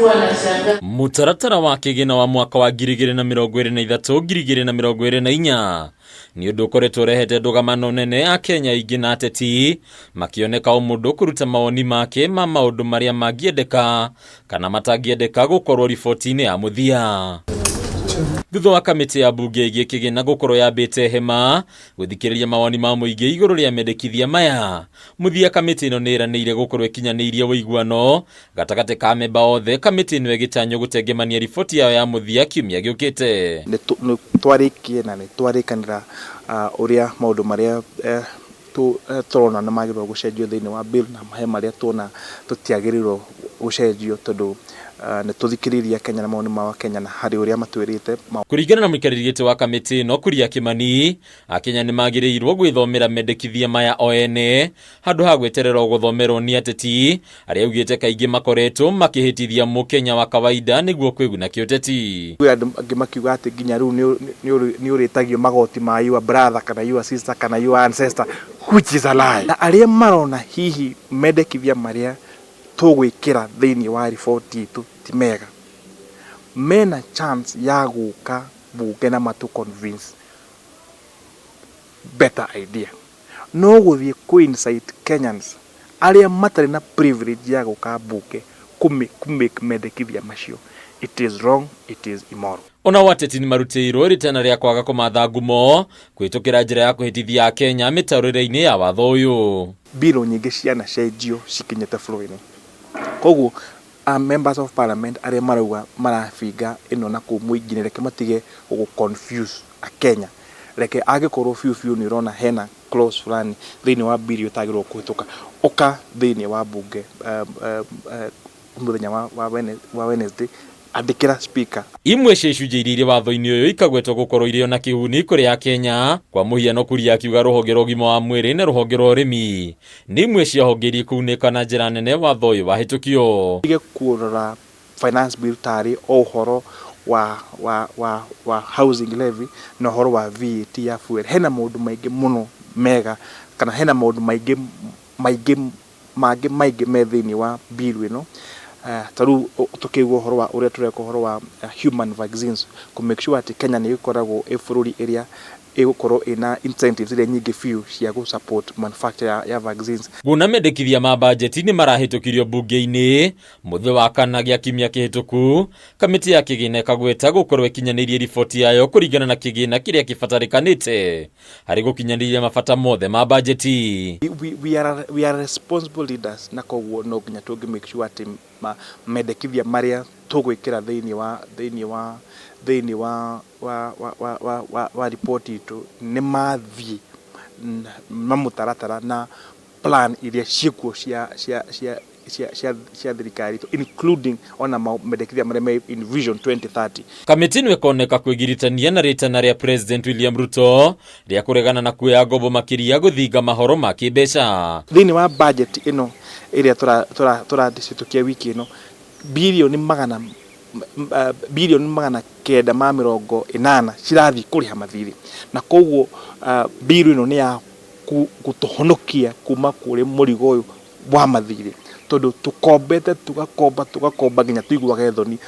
Huwa nashangaa. Mũtaratara wa kĩgĩna wa mwaka wa 2023 2024 nĩ ũndũ ũkoretwo ũrehete ndũgamano nene Akenya aingĩ na ateti makĩoneka o mũndũ kũruta mawoni make ma maũndũ marĩa mangĩendeka kana matangĩendeka gũkorwo riboti-inĩ ya mũthia. Thutha wa kamĩtĩ ya mbunge ĩgiĩ kĩgĩna gũkorwo yambĩte hema gũthikĩrĩria mawoni ma mũingĩ igũrũ rĩa mendekithia maya, mũthia kamĩtĩ ĩno nĩ ĩranĩire gũkorwo ĩkinyanĩirie ũiguano gatagatĩ ka memba othe. Kamĩtĩ ĩno ĩgĩtanywo gũtengemania riboti yayo ya mũthia kiumia gĩũkĩte. Nĩ twarĩkie na nĩ twarĩkanĩra ũrĩa maũndũ marĩa tũrona nĩ magĩrĩirwo gũcenjio thĩinĩ wa bill, na he marĩa tuona tũtiagĩrĩirwo gũcenjio, tondũ nĩ tũthikĩrĩirie Akenya na mawoni ma Akenya na harĩ ũrĩa matwĩrĩte. Kũringana na mũikarĩri gĩtĩ wa kamĩtĩ ĩno, Kuria Kimani, Akenya nĩ magĩrĩirwo gwĩthomera mendekithia maya o ene handũ ha gwetererwo gũthomerwo nĩ ateti arĩa augĩte kaingĩ makoretwo makĩhĩtithia mũkenya wa kawaida nĩguo kwĩguna kĩũteti. Kwĩ andũ angĩ makiuga atĩ nginya rĩu nĩ ũrĩtagio magoti ma your brother kana your sister kana your ancestor, which is a lie. Na arĩa marona hihi mendekithia marĩa tũgwĩkĩra thĩinĩ wa riboti itũ ti mega, mena chance ya gũka bunge na matũ convince better idea. No gũthiĩ kũ incite Kenyans arĩa matarĩ na privilege ya gũka bunge kũ make mendekithia macio, it is wrong, it is immoral. Ona ateti nĩ marutĩirwo rĩtana rĩa kwaga kũmatha ngumo kũhĩtũkĩra njĩra ya kũhĩtithia Akenya mĩtaũrĩre-inĩ ya watho ũyũ. Bill nyingĩ cianacenjio cikinyĩte floor-inĩ, koguo members of parliament arĩa marauga marabinga ĩno na kũu mũingĩ-inĩ, reke matige gũgũ confuse Akenya. Reke angĩkorwo biũ biũ nĩ ũrona hena clause fulani thĩinĩ wa bill ũtagĩrĩirwo kũhĩtũka, ũka thĩinĩ wa bunge mũthenya wa Wednesday, andĩkĩra speaker. Imwe cia icunjĩ iria irĩ watho-inĩ ũyũ ikagwetwo gũkorwo irĩ ona kĩguni kũrĩ Akenya. Kwa mũhiano, Kuria akiuga rũhonge rwa ũgima wa mwĩrĩ na rũhonge rwa ũrĩmi nĩ imwe cia honge iria ikuunĩka na njĩra nene watho ũyũ wahĩtũkio. Tige kũrora finance bill tarĩ o ũhoro wa housing levy na ũhoro wa VAT ya fuel. Hena maũndũ maingĩ mũno mega, kana hena maũndũ maingĩ maingĩ mangĩ maingĩ me thĩinĩ wa bill ĩno. Ta rĩu tũkĩigua ũhoro wa ũrĩa tũreka ũhoro wa human vaccines, kũ make sure atĩ Kenya nĩ ĩkoragwo ĩ bũrũri ĩrĩa ĩgũkorwo ĩna incentives iria nyingĩ biũ cia gũ support manufacture ya vaccines. Kuona mendekithia ma bajeti nĩ marahĩtũkirio mbunge-inĩ mũthĩ wa kana gĩa kiumia kĩhĩtũku, kamĩtĩ ya kĩgĩna ĩkagweta gũkorwo ĩkinyanĩirie riboti yayo kũringana na kĩgĩna kĩrĩa kĩbatarĩkanĩte harĩ gũkinyanĩria mabata mothe ma bajeti. We are responsible leaders, na koguo no nginya tũngĩ make sure atĩ mendekithia marĩa tũgwĩkĩra thĩinĩ wa report itũ nĩ mathiĩ na mũtaratara na plan iria ciĩkuo cia thirikari itũ, including ona mendekithia marĩa me in Vision 2030. Kamĩtĩ ĩno ĩkoneka kwĩgiritania na rĩtana rĩa President William Ruto rĩa kũregana na kuoya ngombo makĩria gũthinga mahoro ma kĩmbeca. Thĩinĩ wa budget ĩno ĩrĩa tũracitukia wiki ĩno, 980 bilioni cirathiĩ kũrĩha mathirĩ, na koguo bill ĩno nĩ ya gũtũhonokia kuma kũrĩ mũrigo ũyũ wa mathirĩ, tondũ tũkombete, tũgakomba, tũgakomba nginya tũiguage thoni.